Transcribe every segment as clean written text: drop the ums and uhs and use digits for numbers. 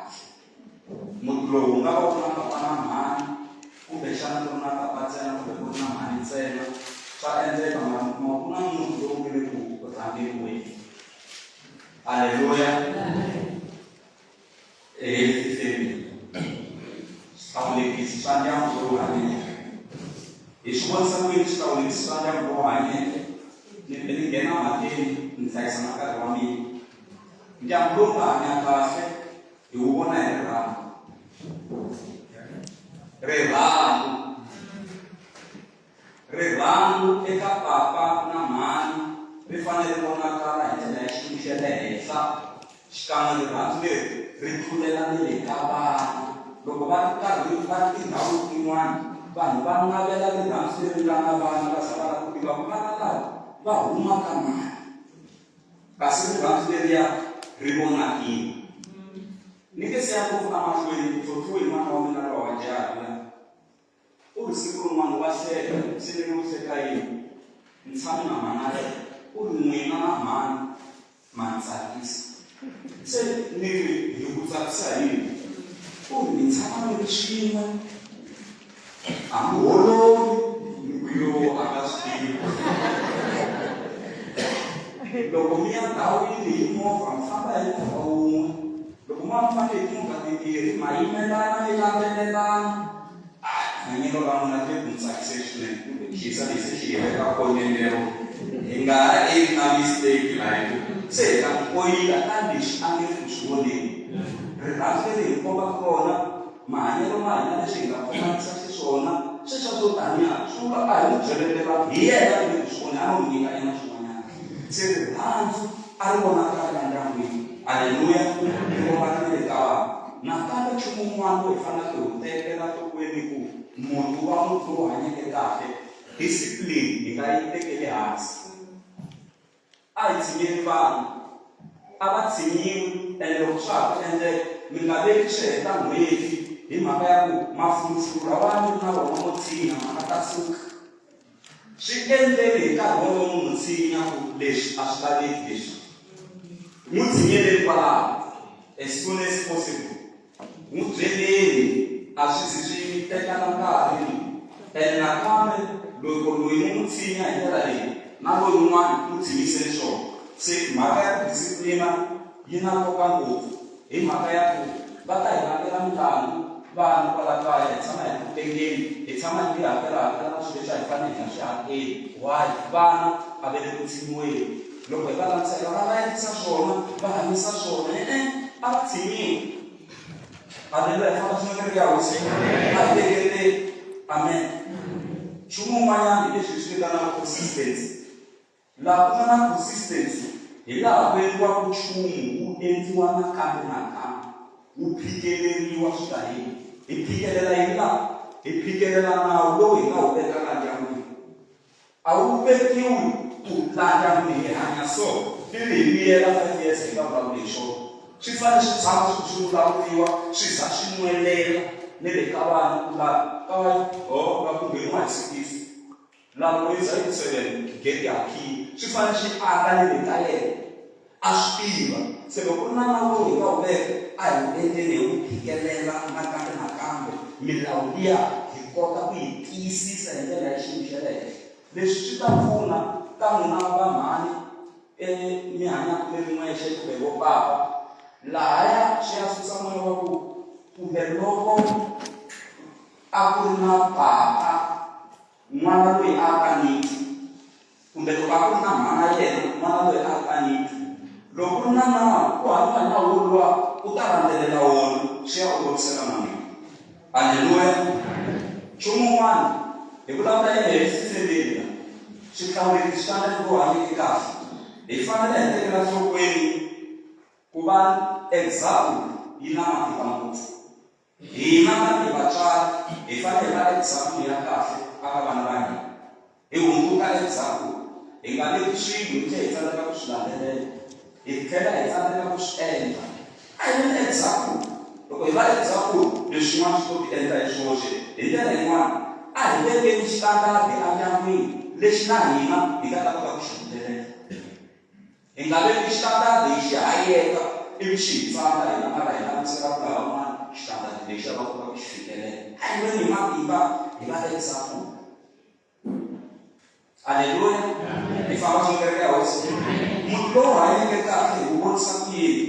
kahle. Muti lowu wu nga va wu ri na papa na mhani, kumbexana ku ri na papa ntsena kumbe ku ri na mhani ntsena, swa endleka mara mi kuma ku na muti lowu nge le ku rhangeriweni. Aleluya! A healthy family. Swihlawulekisi swa ndyangu lowu hanyeke. Hi swi vonisa ku yini swihlawulekisi swa ndyangu lowu hanyeke? Ni ni nghena mhakeni ni hlayisa na nkarhi wa mina. Ndyangu lowu nga hanya kahle hi wu vona hi rirhandzu. Rirhandzu. Rirhandzu eka papa na mhani ri fanele ri vonakala hi ndlela ya xiyimo xa le henhla. Xikan'we rirhandzu leri ri tlulela ni le ka vana. Loko va ri karhi va ri tindhawini tin'wana, vanhu va navela rirhandzu leri nga na vana va za va lava ku tiva ku vana lava va huma ka mani. Kasi rirhandzu leriya ri vonakile. Ni nge se ya ngopfu emahlweni, ni tlhontlhiwe hi n'wana wa mina lowa wa jaha luya. U ri siku rin'wana wa hleka, se ni ri u hleka yini? Ni tshame na mhana yena. U ri n'wina na mhani ma ni tsakisa. Se ni ri hi ku tsakisa hi yini? U ri mi tshama mi ri swin'we a mi holovi. Ni ku yo a nga swi tivi. Loko mi ya ndhawini hi movha mi famba hi movha wun'we. Loko mo va mi fambe hi timovha timbirhi ma yimelana mi landzelelana. Hanyelo ra n'wina ri le ku ni tsakiseni swinene kumbe xiyisa lexi se xi hi veka khoneni lero hi nga ha endli na mistake la hi ku se hi ta n'wi poyila ka leswi a nge ri ku swi voneni. Rirhandzu leri hi n'wi kombaka rona, mahanyelo ma hina leswi hi nga khomanisa xiswona, sweswiya swo taniya swi vula a hi n'wi byeletelanga hi yena u le ku swi voneni a no n'wi nyika yena swin'wanyana. Se rirhandzu a ri vonakali la ndyangwini. Aleluya! Ri vonaka ni le ka vanhu. Nakambe nchumu wun'wana lowu hi faneleke hi wu tekela enhlokweni ku muti wu va muti lowu hanyeke kahle, discipline hi nga yi tekeli hansi. A hi tshinyeni vana. A va tshinyiwi ene loko swa ha ku endleka mi nga veki swi heta n'hweti hi mhaka ya ku mafulufulu lawa mi ri na wona mo tshinya ma nga ta suka. Swi endleni hi nkarhi wolowo mi n'wi tshinya ku leswi a swi laveki leswi. N'wi tshinyeleni kwalaho as soon as possible. N'wi byeleni a swi zi swi tekana nkarhi. And nakambe loko loyi mi n'wi tshinya hi ndlela leyi na loyi un'wana n'wi tshinyiseni swona. Se mhaka ya ku discipline yi na nkoka ngopfu hi mhaka ya ku va ta hi vangela milandzu vana kwala kaya hi tshama hi ri ku tengeni hi tshama hi hakela hakela na swilo leswi a hi fanele hi nga swi hakeli why vana a va le ku tshinyiweni loko hi va landzela va va endlisa swona va hanyisa swona e-e a va tshinyiwi aleluya hi famba swin'we ri ya hosi a hi tekeleli amen nchumu wun'wanyana hi leswi hi swi vitanaka consistency Laha ku nga na consistency hi laha ku endliwaka nchumu wu endliwa nakambe nakambe, wu phikeleriwa swi nga heli. Hi phikelela yini laha? Hi phikelela nawu lowu hi nga wu veka laha ndyangwini. A wu vekiwi ku laha ndyangwini hi hanya so ivi hi miyela 5 years hi nga vulavuli hi swona. Swi fanele swi tshama swi swi vulavuriwa swi za swi nwelela ni le ka vana ku laha kaya ho va ku ngheniwa hi sikisi. Laha loko yi za yi ku 7 gate ya khiya swi fanele swi aka ni le ka yena a swi tiva se loko ku ri na nawu lowu hi nga wu veka a hi wu endleni hi wu phikelela nakambe nakambe milawu liya hi kota ku yi tiyisisa hi ndlela ya xiyimo xa le henhla leswi swi ta pfuna ka n'wina va mhani mi hanyaka mi ri n'wexe kumbe vo papa lahaya swi ya susa moya wa ku kumbe loko a ku ri na papa N'wana loyi a a nitwi, kumbe loko a ku ri na mhana yena, n'wana loyi a a nitwi. Loko ku ri na nawu, ku hanyiwa hi nawu woluwa, u ta landzelela wona, swi ya olovisela na mina. Aleluya! Nchumu wun'wana, hi vulavula ehetisiseni la, swihlawulekisi swa ndyangu lowu hanyeke kahle. Hi fanele hi tekela nhlokweni ku va example yi na matimba ngopfu. Hina tanihi vatswari hi fanele hi va example ya kahle aka vana va hina. Hi hundzuka example, hi nga veki swilo hi tlhela hi tsandzeka ku swi landzelela, hi tlhela hi tsandzeka ku swi endla. A hi veni example. Loko hi va example, leswin'wana swi to ti endla hi swoxe. Hi ndlela yin'wana, a hi vekeni xitandadi endyangwini lexi na hina hi nga ta kota ku xi landzelela. Hi nga veki xitandadi hi xi hayeka ivi xi hi tsandza hina mara hi langutisela ku lava. va example. Aleluya. Hi famba swin'we kereke ya Hosi. Munhu lowu hanyeke kahle hi wu vonisa ku yini?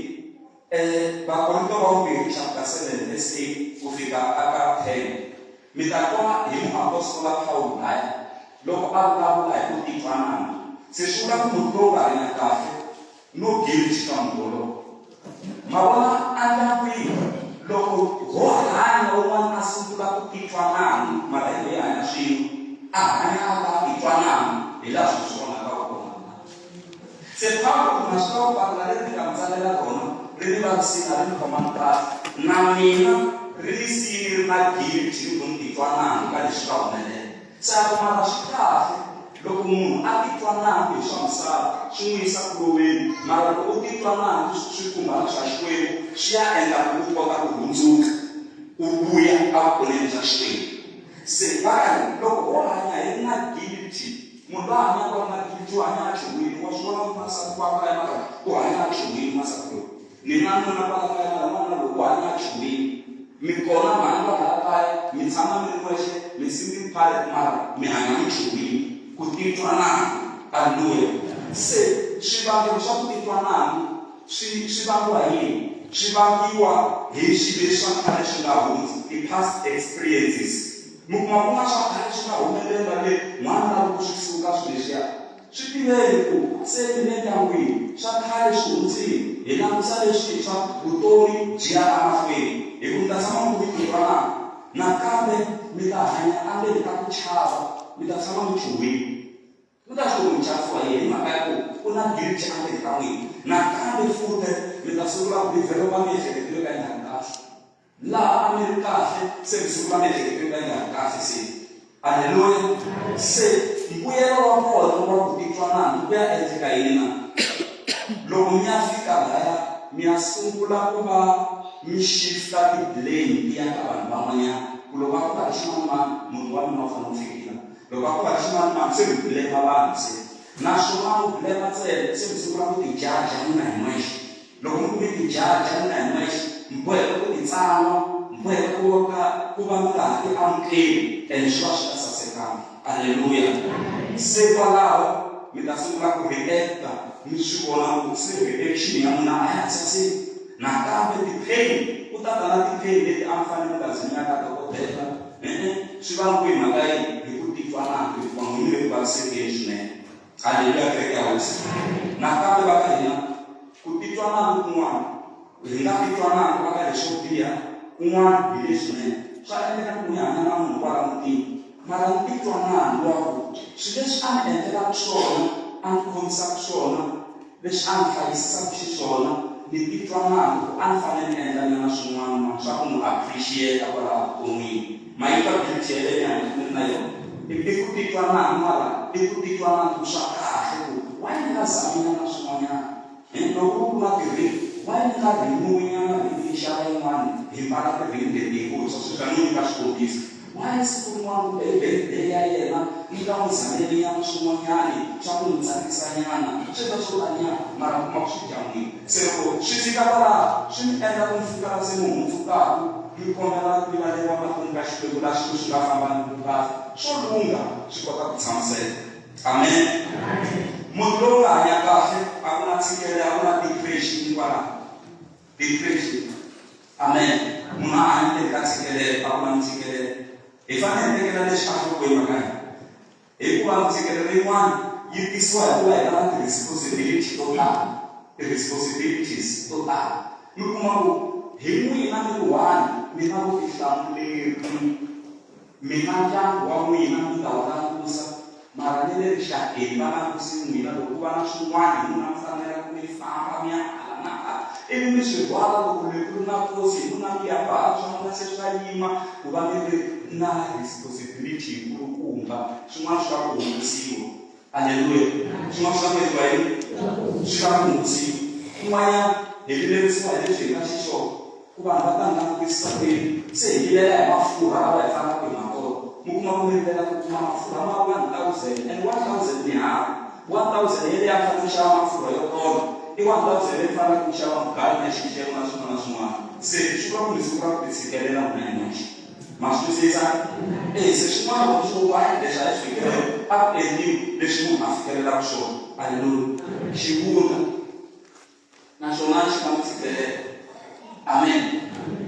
Vakorinto va vumbirhi chapter 7 verse 8 ku fika aka 10. Mi ta twa hi muapostola Pawulo laya loko a vulavula hi ku titwa nandzu. Se swi vula ku munhu lowu nga hanya kahle no guilt ka munhu wolowo. Ma vona endyangwini loko ho hanya un'wana a sungula ku titwa nandzu mara hi hi hanya swin'we a hanya a nga titwa nandzu hi laha swilo swi onhakaka kona. Se Pawulo u na swi tiva ku papila leri ni nga mi tsalela rona ri ni vavisile a ri ni khomangi kahle na mina ri ni siyile ni ri na guilt ni ku ni titwa nandzu ka leswi nga humelela. Se a ku mara swi kahle loko munhu a titwa nandzu hi swa misava swi n'wi yisa ku loveni mara loko u titwa nandzu swi khumbana swa Xikwembu swi ya endla ku u kota ku hundzuka u vuya evukoneni bya Xikwembu. Se va ri loko ho hanya hi ri na guilty munhu loyi a hanyaka a ri na guilty u hanya a chuhile wa swi vona ku na nsati kwala kaya mara u hanya a chuhile n'wansati loyi. Ni na nuna kwala kaya mara n'wanuna loyi u hanya a chuhile. Mi kona mhani kwalaya kaya mi tshama mi ri n'wexe mi single parent mara mi hanya mi chuhile. Ku titwa nandzu. Aleluya. Se swivangelo swa ku titwa nandzu swi swi vangiwa hi yini? Swi vangiwa hi swilo leswi swa khale swi nga hundza, ti-past experiences. Mi kuma ku na swa khale swi nga humelela le n'wana a lava ku swi suka swilo leswiya. Swi tiveni ku se mi le ndyangwini, swa khale swi hundzile, hi langusa leswintshwa, vutomi byi ya emahlweni. Hi ku mi ta tshama mi ku mi tirha na? Nakambe mi ta hanya endzeni ka ku chava, mi ta tshama mi chuhile. Mi ta swi ku mi chavisiwa hi yini? Hi mhaka ya ku ku na guilty endzeni ka n'wina. Nakambe futhe mi ta sungula ku develop-a miehleketo yo ka yi nga ri kahle. Laha a mi ri kahle, se mi sungula miehleketo yo ka yi nga ri kahle se. Aleluya! Se mbuyelo wa kona wa ku titwa nandzu ku ya endleka yini na? Loko mi ya fika laya mi ya sungula ku va mi shift-a ti-blame ti ya ka vanhu van'wanyana ku loko a ku nga ri ximanimani muti wa mina wu fanele wu fikile la, loko a ku nga ri ximanimani se mi blame vanhu se. Naswona a mi blame ntsena se mi sungula ku ti-judge n'wina hi n'wexe. Loko mi ku mi tijaja n'wina hi n'wexe, mi boheka ku titsan'wa, mi boheka ku va ka ku va mi nga ha tiamukeli, and swi va swi nga sasekanga. Aleluya! Se kwalaho mi ta sungula ku react-a, mi swi vona ku se reaction ya n'wina a ya ha saseki. Nakambe ti-pain, ku ta ta na ti-pain leti a mi fanele mi nga zi mi ya ka dokodela. E-e, swi vangiwe hi mhaka yini? Hi ku titwa nandzu hikuva n'wina mi le ku vavisekeni swinene. Haleluya kereke ya Hosi. Nakambe va ka hina ku titwa nandzu kun'wana hi nga titwa nandzu va ka leswo biha kun'wana hi leswinene. Swa endleka ku mi hanya na munhu kwala mutini mara mi titwa nandzu wa ku swilo leswi a ni endlelaka swona a ni khomisaka swona leswi a ni hlayisisaka xiswona ni titwa nandzu ku a ni fanele ni endla nyana swin'wana mani swa ku n'wi appreciate kwala vuton'wini. Ma yi twa guilty yeleyo ni hanyaka ni ri na yona? I i ku titwa nandzu mara i ku titwa nandzu swa kahle ku why ni nga zami nyana swin'wanyana? He loko ku ri ku na ti-ring why ni nga renew-i nyana ring ni xava yin'wani hi mbala ti-ring leti hi ku swa sweswi a ni nyika xikombiso. Why siku rin'wana kumbe hi birthday ya yena ni nga n'wi zameli nyana swin'wanyani swa ku n'wi tsakisa nyana sweswiya swo taniya mara mi kuma ku swi dya n'wina. Se loko swi fika kwalaho swi mi endla ku mi fika la se mi hundzukaku mi kombela ku rivaleriwa mahlweni ka Xikwembu laha swilo swi nga fambangiki kahle swo lungha swi kota ku tshamiseka. Amen. Munhu lowu nga hanya kahle a ku na ntshikelelo a ku na depression kwalaho. Depression. Amen. Munhu a hanya ka ntshikelelo a ku na ntshikelelo. Hi fanele hi tekela leswi enhlokweni mhaka hina. Hikuva mintshikelelo yin'wana yi tisiwa hi ku va hi va na ti-responsibility to tala, ti-responsibilities to tala. Mi kuma ku hi n'wina mi ri one mi na vutihlamuleri, mi na ndyangu wa n'wina mi ta wu langusa, mara ni le rixakeni va languse n'wina. Loko ku va na swin'wana hi n'wina mi faneleke mi famba mi ya hala na hala, ivi mi swi rhwala. Loko le ku ri na nkosi hi n'wina mi ya rhwala swa n'wina se swa yima ku va mi ri na responsibility yikulukumba swin'wana swi lava ku hungusiwa aleluya swin'wana swi lava ku endliwa yini swi lava ku hungusiwa kun'wanyana hi vilerisiwa hi leswi hi nga xiswona ku vanhu va ta ni langutisa kwini se hi vilela hi mafurha lawa hi fambaka hi makona mi kuma ku mi vilela ku kuma mafurha ma 1000 and 1000 ni hafu 1000 yeleyo a mi fanele ku xava mafurha yo tola i 1000 leyi faneleke ku xava mugayo na xixevo na swin'wana na swin'wana se swi vula ku mi sungula ku ti tshikelela n'wina hi n'wexe. Ma swi twisisa? E se swin'wana loko swo va leswi a hi swi fikelela a ku endliwi leswi munhu a fikelelaka swona. Aleluya. Xivundla naswona xi nga n'wi tshikelela. Amen.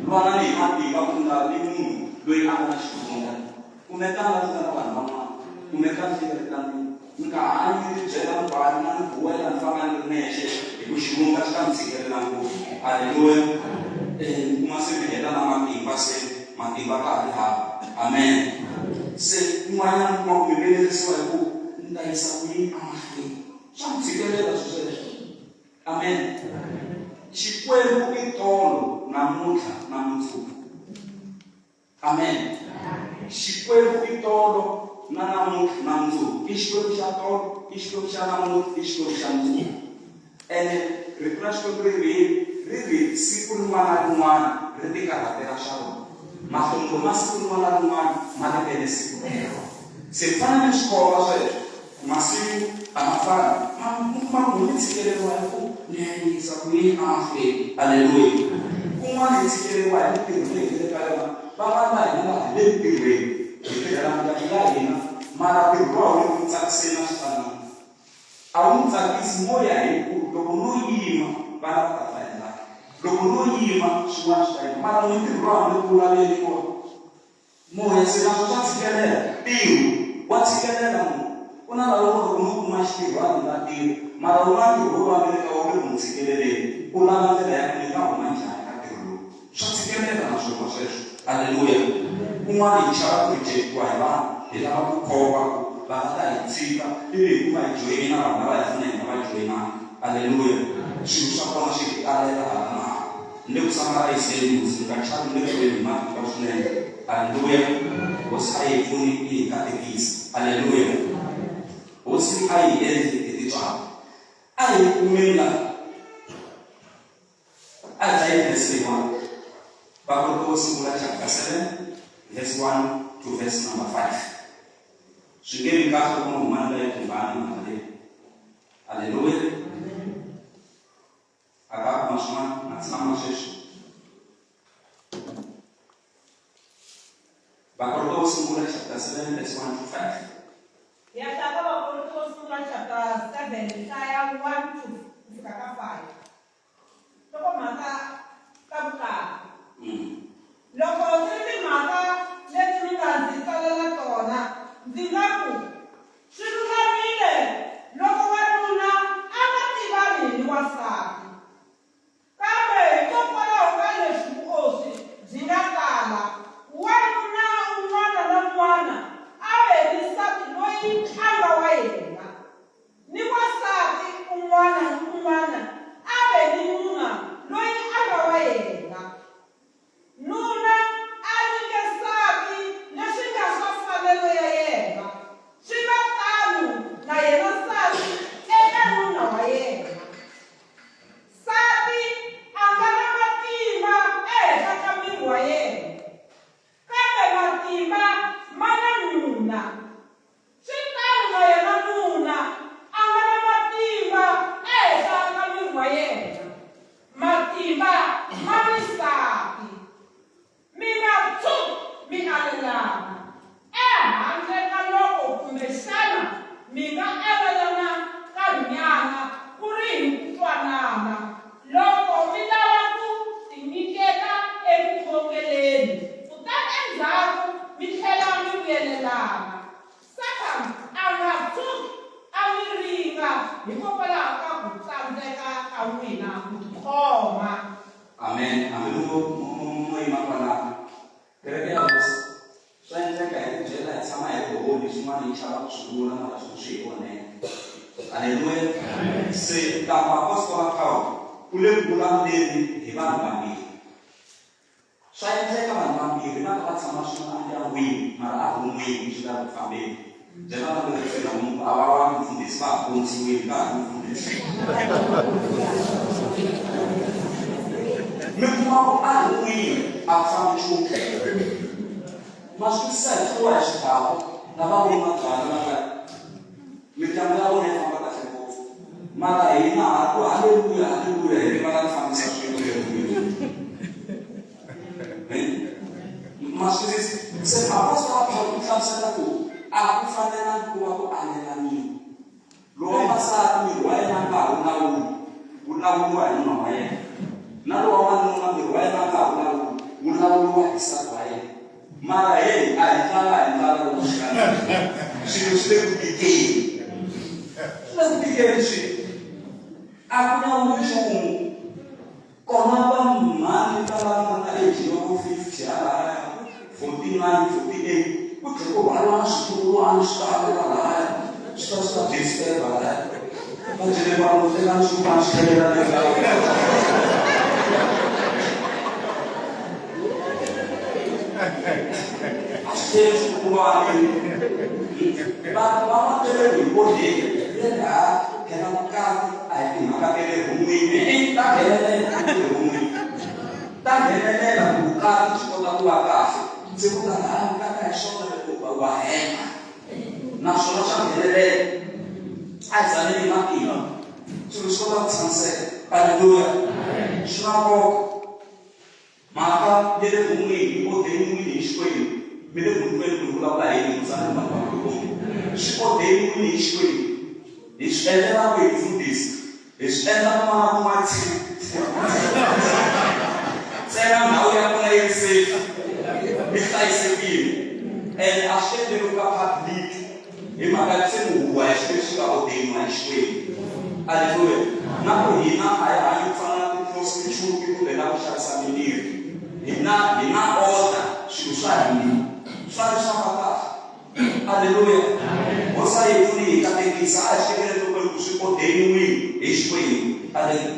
Lwanani hi matimba ku nga vi munhu loyi a nga na xivundla. Kumekani la ku nga na vanhu van'wana. Kumekani hlengeletanini. Mi nga hanyi mi tibyela mi ku a ni na ni huwela ni famba ni ri nexe hi ku xivundla xi ta mi tshikelela ngopfu. Aleluya. Mi kuma se mi hela na matimba se matimba ka ha ri hava. Amen. Se kun'wanyana mi kuma ku mi vilerisiwa hi ku ni ta yisa ku yini emahlweni. Swa mi tshikelela swi sweswo. Amen. Xikwembu i tolo, namuntlha na mundzuku. Amen. Xikwembu i tolo na namuntlha na mundzuku. I Xikwembu xa tolo, i Xikwembu xa namuntlha, i Xikwembu xa mundzuku. Ene rito ra Xikwembu ri ri ri ri siku rin'wana na rin'wana ri tikarhatela swa rona. Mahlomulo ma siku rin'wana na rin'wana ma ringene siku rero. Se mi fanele mi swi khoma sweswo. Masiku a ma fani. Ma mi kuma ku mi tshikeleriwa hi ku ni ya yisa ku yini emahlweni. Aleluya. Kun'wana hi tshikeleriwa hi mintirho leyi hi le ka yona. Van'wana va hina va hi le ntirhweni, hi tirhela mindyangu ya hina, mara ntirho lowu a wu le ku tsakiseni a swi fanile. A wu ni tsakisi mo ya hi ku loko no yima vana va ta fa hi ndlala. Loko no yima swin'wana swi ta yima. Mara n'we ntirho lowu a wu le ku laveni kona. Moya se naswo swa tshikelela. Ntirho wa tshikelela munhu. Ku na lava vo loko no kuma xitirho a ni nga tirhi. Mara wun'wana ntirho wo va ni le ka wona wu le ku n'wi tshikeleleni. U lava ndlela ya ku ni nga huma njhani ka ntirho lowu. Swa tshikelela na swona sweswo. Aleluya. Kun'wana hi chava ku reject-iwa hi vanhu. Hi lava ku khomba ku va nga ta hi tshika ivi hi kuma hi joyine na vanhu lava hi fanele hi nga va joyinanga. Aleluya. Swilo swa kona swi hi talela hala na hala. Ni le ku samarayiseni hosi, mi nga chavi, ni le ku lweni hi matimba swinene. Aleluya! Hosi a yi hi pfuni yi hi katekisa. Aleluya! Hosi a yi hi endli hi tintswalo. A hi kumeni laha. A hi hlayeni verse leyiwani. Vakorinto vo sungula chapter 7 verse 1 to verse number 5. Swi nge vi kahle loko no huma ni nga yi khumbani mhaka leyi. Aleluya! A ka kuma swin'wana na tshama sweswi. Vakorinto vo sungula chapter 7 verse 1 to 5. Hi ya hlaya ka Vakorinto vo sungula chapter 7 hi hlaya 1 to ku fika ka 5. Nhlokomhaka ta vukati. Loko ti ri timhaka leti mi nga ndzi tsalela tona, ndzi nga ku, Swi lulamile loko wanuna a nga tivani ni wansati. Kambe hikokwalaho ka leswi vuoswi byi nga tala, wanuna un'wana na un'wana a ve ni nsati loyi a nga wa yena, ni wansati un'wana ni un'wana a ve ni nuna loyi a nga wa yena. Nuna a nyike nsati leswi nga swa mfanelo ya yena, swi va tano na yena nsati eka nuna wa yena. Nsati a nga na matimba ehenhla ka miri wa yena, kambe matimba ma na nuna. Swi tano na yena nuna, a nga na matimba ehenhla ka miri wa yena, matimba ma ni nsati. Mi nga tshuki mi alelana, ehandle ka loko kumbexana mi nga alelana nkarhinyana ku ri hi ku twanana, loko mi lava ku tinyiketa eku khongeleni, kutani endzhaku mi tlhela mi vuyelelana. Sathana a nga tshuki a mi ringa hikokwalaho ka ku tsandzeka ka n'wina ku tikhoma. Amen. Hambi mo mo mo yima kwalano. Kereke ya Hosi, swa endleka hi tibyela hi tshama hi ri holy swin'wana hi chava ku swi vula mara swilo swi hi onhela. Aleluya. Se ta muapostola Pawulo u le ku vulavuleni hi vanhu vambirhi. Swa endleka vanhu vambirhi va ka va tshama swin'we endyangwini mara a rhumini swi nga ri ku fambeni. Byela va le kusuhi na munhu a va wa mufundhisi va ha ponisiwile ka ha ri mufundhisi. Mi kuma ku a rhumini a ku fambi nchumu. Ma swi twisisa hi tluriwa hi xidakwa lava vo nwa byalwa lava mindyangu ya vona yi famba kahle ngopfu. Mara hina ha ku haleluya haleluya hi rivala ku fambisa swilo erhumini. Ma swi twisisa? Se muapostola Pawulo u hlamusela ku a ku fanelangi ku va ku alelaniwa. Lowa wansati miri wa yena a nga ha wu lawuli, wu lawuriwa hi nuna wa yena. Na lowa wanuna miri wa yena a nga ha wu lawuli, wu lawuriwa hi nsati wa yena. Mara heyi, a hi ndlala, a hi ndlala loko swi swilo swi le ku tikeni. Swi le ku tikeni swilo. A ku nyawuli nchumu. Kona va mhani va lava nga na age ya vo 50 halahaya, 49, 48, ku tlhe ku rhwariwa na switulwana swi ta kwalahaya, swi ta swi ta disturb halahaya. Va byele vanhu tekani swin'wana swi tlhelela le kaya. A swi tlheli switukulwana. Vanhu va matele hi onheni le laha phela vukati a hi timhaka ta le rhumini e ta nghenelela rhumini ta nghenelela ku vukati byi kota ku va kahle ndzi ku ta laha vukati a hi swona loko wa hemba naswona swa nghenelela a hi zameni hi matimba swilo swi kota ku tshamiseka aleluya swi na nkoka. Mhaka ya le rhumini yi odeniwile hi Xikwembu. Mi le ku ni tweni ku ni vulavula hi yini, mutsari ni vanhu vakulukumba. Swi odeniwile hi Xikwembu. Hi swi endlela kwihi mufundhisi? Hi swi endla kun'wana na kun'wana ntsena ndhawu ya kona yi ri safe, yi hlayisekile. Ene a swi endleriwi ka public. Hi mhaka ya se ku huwa hi xilo lexi nga ordeniwa hi Xikwembu. Aleluya! Na ku hina a hi hanyi ku fana na ti-prostitute kumbe na ku xavisa mimiri. Hina hi na order, swilo swa hina swi fanele swi famba kahle. Aleluya! Hosi a yi hi pfuni yi hi katekisa, a hi swi tekeli enhlokweni ku swi ordeniwile hi Xikwembu.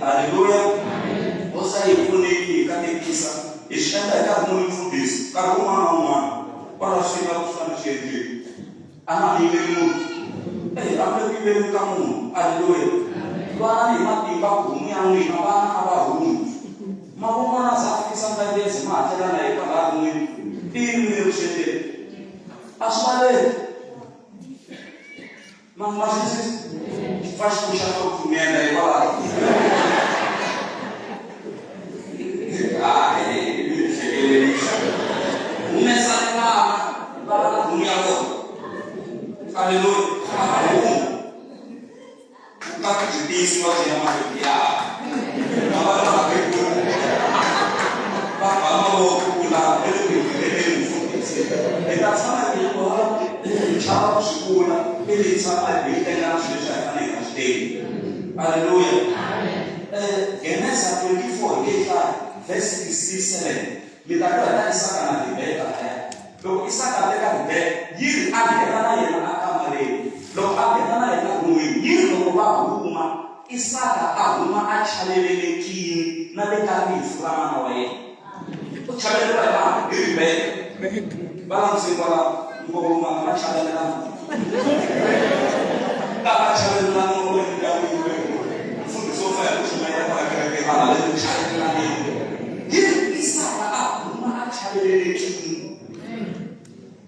Aleluya! Hosi a yi hi pfuni yi hi katekisa. Hi swi endla hi nkarhi muni mfundhisi? Nkarhi wun'wana na wun'wana. Kwala swi nga ku swi fanele swi endliwa. A nga ha yimeli munhu. Eyi, a ku le ku yimeleni ka munhu. Aleluya. Lwanani hi matimba ku homu ya n'wina, vana a va humi. Ma vo n'wana a za a fikisa Ngwendeze ma hatlela na yena kwalaya rin'wini. I yini mi le ku swi endleni? A swi laveki. Ma ma swi twisisa? Xi pfa xi pfuxa nhloko mi endla hikwalaho. Ah, mi ni hlekelelisa. Humesani vana va va na homu ya vona. Aleluya. A va humi. Vukati byi tiyisiwa byi ya mahlweni ya. Va va va va ba mavoko ku la ve le ku hi tirheleni mufundhisi. Hi ta tshama hi hi chava ku swi vula ivi hi tshama hi tenga na swilo leswi a hi fanele hi nga swi tengi. Aleluya. Genesa 24 hi nge hlaya verse 67. Mi ta twa hi ta Isaka na Ribeka laya. Loko Isaka a teka Ribeka, yi ri a nghena na yena akamareni. Loko a nghena na yena rhumini, yi ri loko va huma, Isaka a huma a chavelelekile na le ka rifu ra mana wa yena. U chaveleriwa hi mani? Hi Ribeka. Va langutise kwalaho, ngoma va chavelelana. Ta va chavelelana loko endyangwini mfundhisi wo fa hi ku chumayela kwala kerekeni vanhu va le ku chavelelaneni. Yi ri Isaka a huma a chavelelekile.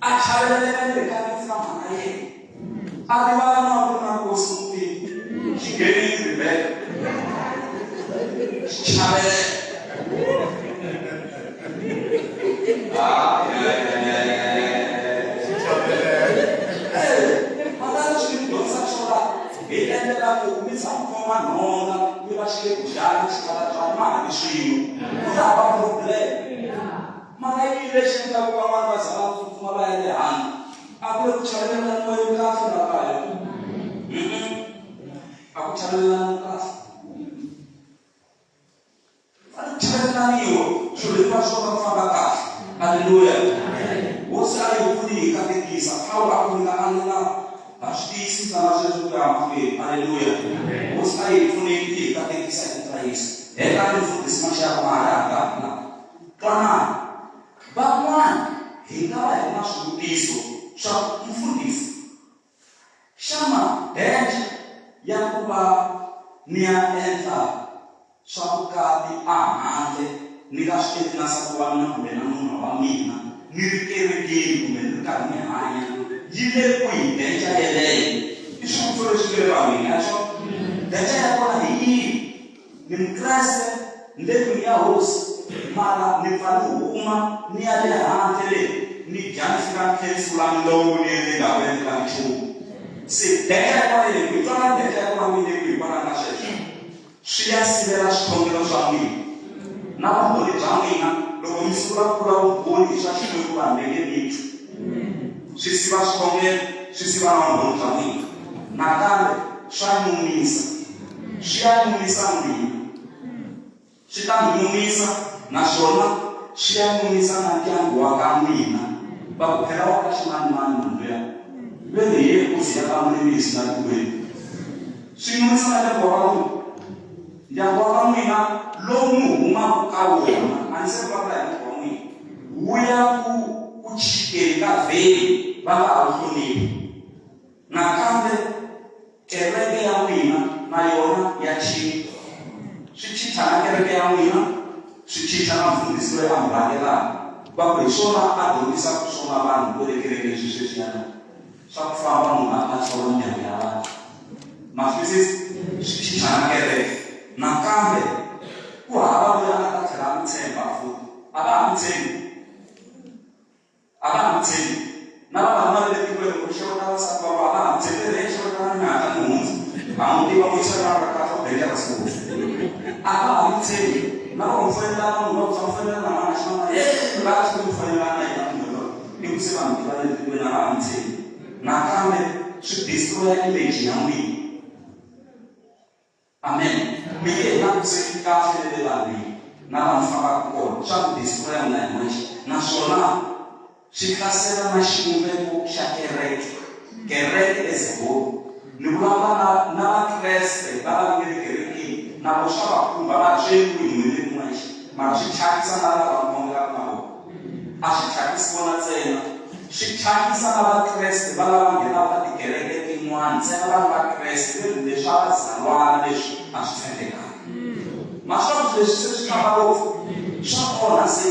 A chaveleleka ni le ka rifu ra mhana yena. A rivala na ku ri na nkosi mutini. Xi nghenile Ribeka. Xi chavelela. Ah, ya, ya, ya, ya, ya. Mhaka leswi mi dyondzisaka swona hi endlela ku mi tshama mi khoma nhonga mi va xikeguxana xikalabyana ma ha ri swin'we ku ta hava problem mara yini lexi endlaka van'wana va za va tsutsuma va ya le handle a ku le ku chavelelaniweni kahle la kaya a ku chavelelaniwi kahle Va chavelelaniwa swilo hinkwaswo swo va ku famba kahle aleluya hosi a yi pfuni hi katekisa pawulo a ku mi nga alela ha swi tiyisisa na sweswo ku ya mahlweni aleluya hosi a yi pfuni yi hi katekisa hi vito ra yesu hetani mfundhisi maxaka ma ha ri na twanani van'wana hi nga va hi ri na swivutiso swa mfundhisi Xana danger ya ku va ni ya endla swa vukati ehandle ni nga swi endli na nsati wa mina kumbe na nuna wa mina ni ri kerekeni kumbe ni ri karhi ni hanya yi le kwihi danger yeleyo? I swivutiso leswi nge le vanhwini, a hi swona? Danger ya kona hi yihi? Ni Mukreste, ni le ndlwini ya Hosi. Mara ni pfa ni huma ni ya le handle le ni dya ni fika ni tlhela ni sula milomu ni endle nga ku endlanga nchumu. Se deke ya kona yi le kwihi? Twana deke ya kona ku yi le kwihi hikwalaho ka sweswo. Swi ya sivela swikhongelo swa n'wina na vumbhoni bya n'wina loko mi sungula ku vula vumbhoni hi swa Xikwembu vanhu va nge mi twi. Swi siva swikhongelo, swi siva na vumbhoni bya n'wina. Nakambe swa nyumisa. Swi ya nyumisa n'wina. Swi ta mi nyumisa naswona swi ya nyumisa na ndyangu wa ka n'wina. Va ku, Phela wa ka ximanimani munhu luya, ve ri hi ye nkosi ya ka mulimisi la tikweni. Swi nyumisa na ndyangu wa ka n'wina. Ndyangu wa ka n'wina lowu mi humaka ka wona, a ni se vulavula hi muti wa n'wina, wu ya ku ku chikeni ka vheli va nga ha wu hloniphi. Nakambe kereke ya n'wina na yona ya chicha. Swi chicha na kereke ya n'wina, swi chicha na mufundhisi loyi a mi rhangelaka. Va ku hi swona a dyondzisaka swona vanhu kwele kerekeni swi sweswiyana swa ku famba munhu a kha a tshova mindyangu ya vanhu. Ma swi twisisa? Swi chicha na kereke. Nakambe ku hava loyi a nga ta tlhela a mi tshemba futhi. A va ha mi tshembi. A va ha n'wi tshembi. Na vavanuna va le tikweni loko mi xeweta vavasati va vona, a va ha n'wi tshembi. Ve ri, Heyi, xewetana mi hatla mi hundza. Ha n'wi tiva muyisa loyi a nga kahle, u dangerous ngopfu. A va ha n'wi tshembi. Na loko mi foyinela munhu va ku, mi foyinela na mani? Xana heyi, mi lava swi mi foyinela na yena munhu loyi. I ku se vanhu va le tikweni a va ha n'wi tshembi. Nakambe swi destroy-a image ya n'wina. Amen. Mi nge he langutiseki kahle ni le vanhwini na laha mi fambaka kona. Swa mi destroy-a n'wina hi n'wexe. Naswona swi hlasela na xivumbeko xa kereke, kereke as a whole. Ni vulavula na, na Vakreste lava va nge le kerekeni, na vona swa va khumba, mara swi endliwi hi n'wina hi n'wexe. Mara swi thyakisa na lava mi khongelaka na vona. A swi thyakisi vona ntsena, swi thyakisa na Vakreste va lava nghenaka ka tikereke tin'wana ntsena va ri Vakreste ve ri leswa vazalwana leswi a swi tshembekanga. Ma swi tiva ku leswi se swi famba ngopfu, swa onha se.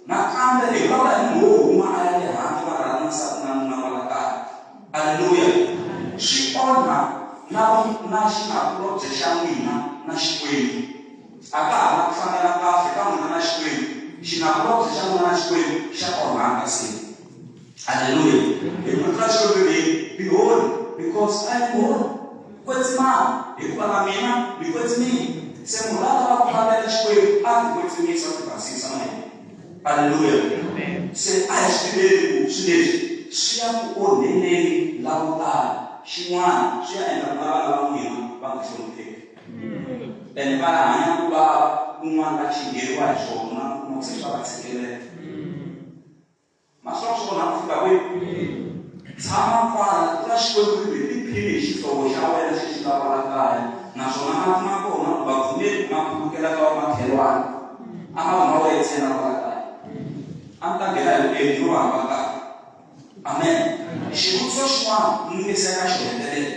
Nakambe hi vulavula hi munhu wo huma a ya le handle va rhanga na nsati na nuna kwala kaya. Aleluya! Swi onha na na xinakulobye xa n'wina na Xikwembu. A ka ha ri na ku hlangana kahle ka n'wina na Xikwembu. Xinakulobye xa n'wina na Xikwembu xa onhaka se. Haleluya! Hi ku rito ra Xikwembu ri ri, Be holy, because I am holy. Kwetsimani, hikuva na mina ni kwetsimile. Se munhu la lavaka ku landzela Xikwembu a tikwetsimisa, a tibasisa na yena. Aleluya! Se a hi swi tiveni ku swilo leswi swi ya ku onheleni la vo tala. Xin'wana, swi ya endla ku na vana va n'wina va nga hlonipheki. Ene va hanya ku vava, kun'wana va chingheriwa hi swona, u kuma ku se swa va tshikelela. Ma swi vona swi onha ku fika kwihi? Tshama kwala, Rito ra Xikwembu ri ri, Tiphine hi xihlovo xa wena xexi nga kwala kaya, naswona mati ma kona u nga pfumeli ku ma khulukela ka vamakhelwana. A ma vi ma wehe ntsena kwala kaya. A mi ta nghena hi vuenti no vanhu va kaya. Amen. Xivutiso xin'wana ni nge se ya ka xo hetelela.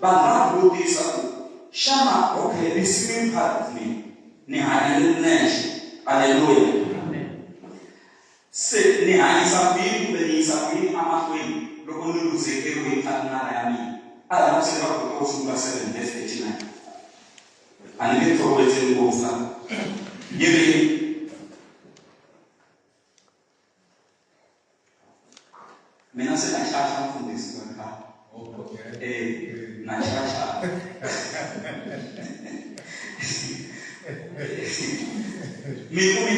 Vanhu va vutisa ku, Xana okay, ni swimming part ni ni hanya ni ri nexe? Aleluya. Se ni hanyisa ku yini kumbe ni yisa ku yini emahlweni loko ni luzekeriwe hi partnara ya mina? A hi langutiseni Vakorinto vo sungula 7 verse 39. A ni nge tlhokovetseli ngopfu la. Yi ri, Mina se na xaxa mfundhisi wa khale. Eh, na xaxa. Mi kumi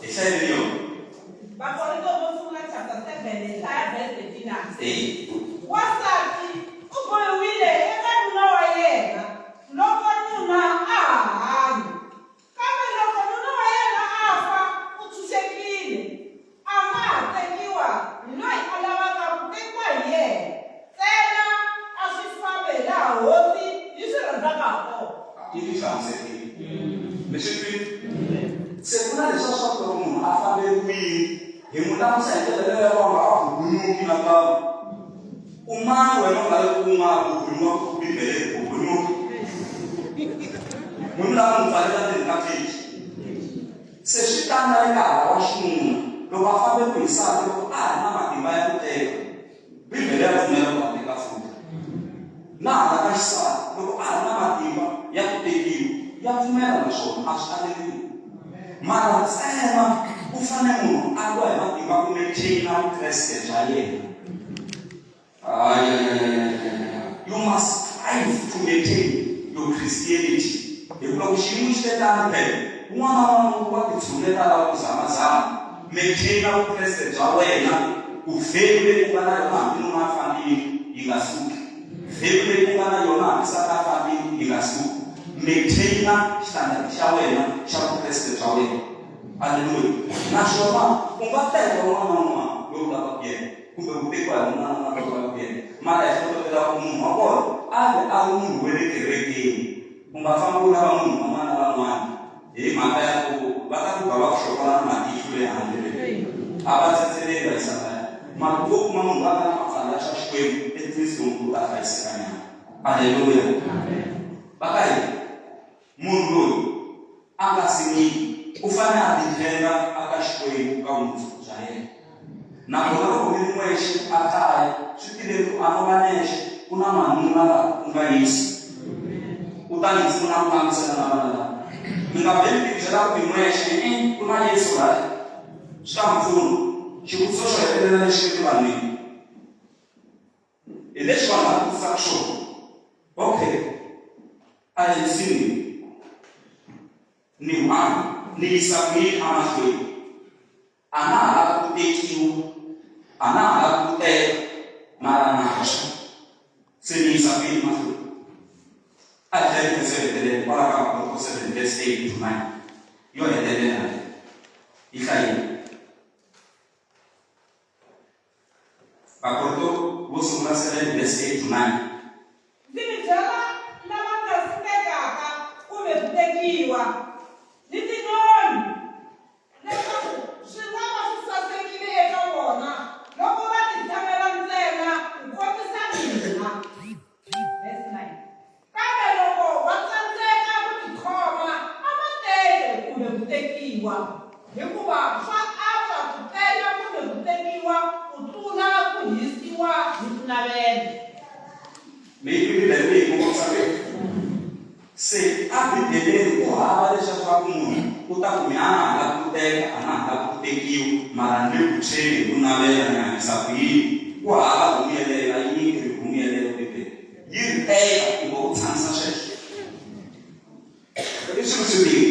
hi hlayeni yona. Vakorinto vo sungula chapter 7 hi hlaya verse 39. Eh. Wansati u bohiwile eka nuna wa yena loko nuna a ha hanya. Kambe loko nuna wa yena a fa, u tshunxekile, a nga ha tekiwa hi loyi a lavaka ku tekiwa hi yena, ntsena a swi fambe hilaha Hosi yi swi rhandzaka hakona. Yi ti hlamuserile. Mi swi twile? Se ku na leswiya swa ku loko munhu a famberiwile, hi n'wi langusa hi ndlela leyo ya ku a nga ha bubunyuki nakambe. U mani wena u nga le ku nga bubunyuka ku Bibele yi bubunyuki? Munhu la n'wi pfalela ndzeni ka cage. Se swi tani na le ka hala wa xinuna loko a fambe ku hi nsati loko a ha ri na matimba ya ku teka Bibele ya pfumela ku a teka futhi. Na hala ka xisati loko a ha ri na matimba ya ku tekiwa ya pfumela naswona a swi aleriwi. Mara ntsena ku fanele munhu a lwa hi matimba ku maintaina vukreste bya yena. You must strive to maintain your Christianity. Hi ku loko xiyimo xi te tano phela, un'wana na un'wana wa titshuneta lava ku zamazama. Maintaina vukreste bya wena ku value leyi u nga na yona hambi nuna a fambile yi nga suki. Value leyi u nga na yona hambi nsati a fambile yi nga suki. Maintaina xitandadi xa wena xa vukreste bya wena. Aleluya. Naswona u nga teka un'wana na un'wana loyi u lavaka yena kumbe ku tekiwa hi un'wana na un'wana loyi u lavaka yena. Mara hi hlohletela ku munhu wa kona a ve a ri munhu wa le kerekeni. U nga fambi u lava munhu wan'wana na van'wana hi mhaka ya ku va ta ku ba va ku hlokola na matihlo le handle le. A va tsetseleli vayisa laya. Mara loko wo kuma munhu loyi a nga na mapfalo ya swa Xikwembu at least u ta hlayiseka nyana. Aleluya. Va ka hina munhu loyi a nga siniki u fanele a titshemba aka Xikwembu ka vumundzuku bya yena. Nakona loko mi ri n'wexe a kaya swi tiveni ku a no va nexe ku na n'wanuna la ku nga Yesu. U ta mi pfuna ku langutisana na vana lava. Mi nga vheli mi tibyela ku mi n'wexe, e ku na Yesu laya. Swi ta mi pfuna. Xivutiso xo hetelela lexi nge vanhwini hi lexi vanhu va vutisaka xona. Okay, a hi single ni one ni yisa ku yini emahlweni? A na ha lavi ku tekiwa, a na ha lavi ku teka, mara na tshwa. Se ni yisa ku yini mahlweni? A hi hlayeni vhese yo hetelela kwala ka Vakorinto 7 verse 8 to 9. Yo hetelela yi hlayeni. Vakorinto vo sungula 7 verse 8 to 9. Ndzi mi byela lava nga si tekaka kumbe ku tekiwa, ni tinoni, leswaku swi nga va swi sasekile eka vona loko va titshamela ntsena kukotisa mina. Verse 9. Kambe loko va tsandzeka ku tikhoma, a va teke kumbe ku tekiwa, hikuva swa antswa ku teka kumbe ku tekiwa ku tlula ku hisiwa hi ku navela. Mi yi twi Bibele leyi kongomisa kwihi? Se a Bibeleni ku hava leswiya swa ku munhu u ta ku mi a na ha lavi ku teka, a na ha lavi ku tekiwa, mara ni le ku tshweni hi ku navela ni hanyisa ku yini. Ku hava homu yeleyo, a yi nyiki homu yeleyo Bibele. Yi ri teka kumbe u tshamisa sweswo. I swilo swimbirhi.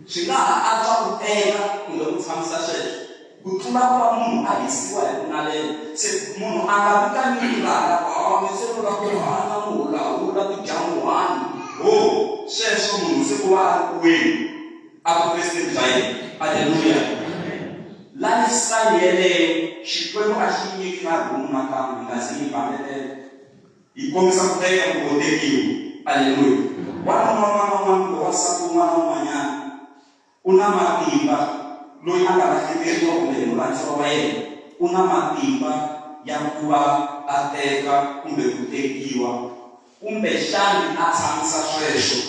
Swi nga ha antswa ku teka kumbe u tshamisa sweswo ku tlula ku va munhu a hisiwa hi ku navela. Se munhu a nga vitani tingana ku ha mi se lava ku hanya muhulahula tijamuhani ho sweswo munhu se ku va a ri ku weni a vukresteni bya yena. Aleluya! Lifestyle yeleyo Xikwembu a xi nyiki na rhumu nakambe hi nga ze yi bambelela. Yi kombisa ku teka kumbe u tekiwa. Aleluya! Wanuna un'wana na un'wana kumbe wansati un'wana na un'wanyana u na matimba, loyi a nga lahlekeriwa kumbe hi murhandziwa wa yena, u na matimba ya ku va a teka kumbe ku tekiwa, kumbexani a tshamisa sweswo.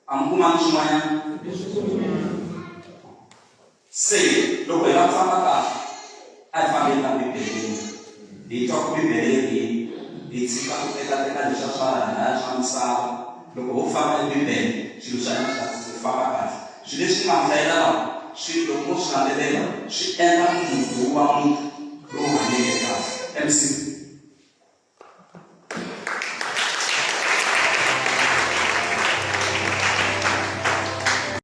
A mi kumanga swin'wanyana? Se loko hi lava ku famba kahle, a hi fambeni la Bibeleni. Hi twa ku Bibele yi ri yini, hi tshika ku tekateka leswiya swa lahaya swa misava. Loko ho famba hi Bibele, swilo swa hina swi ta famba kahle. Swilo leswi ni nga mi hlayela laha, swi loko mo swi landzelela swi endla ku muti wu va muti lowu hanyeke kahle. MC.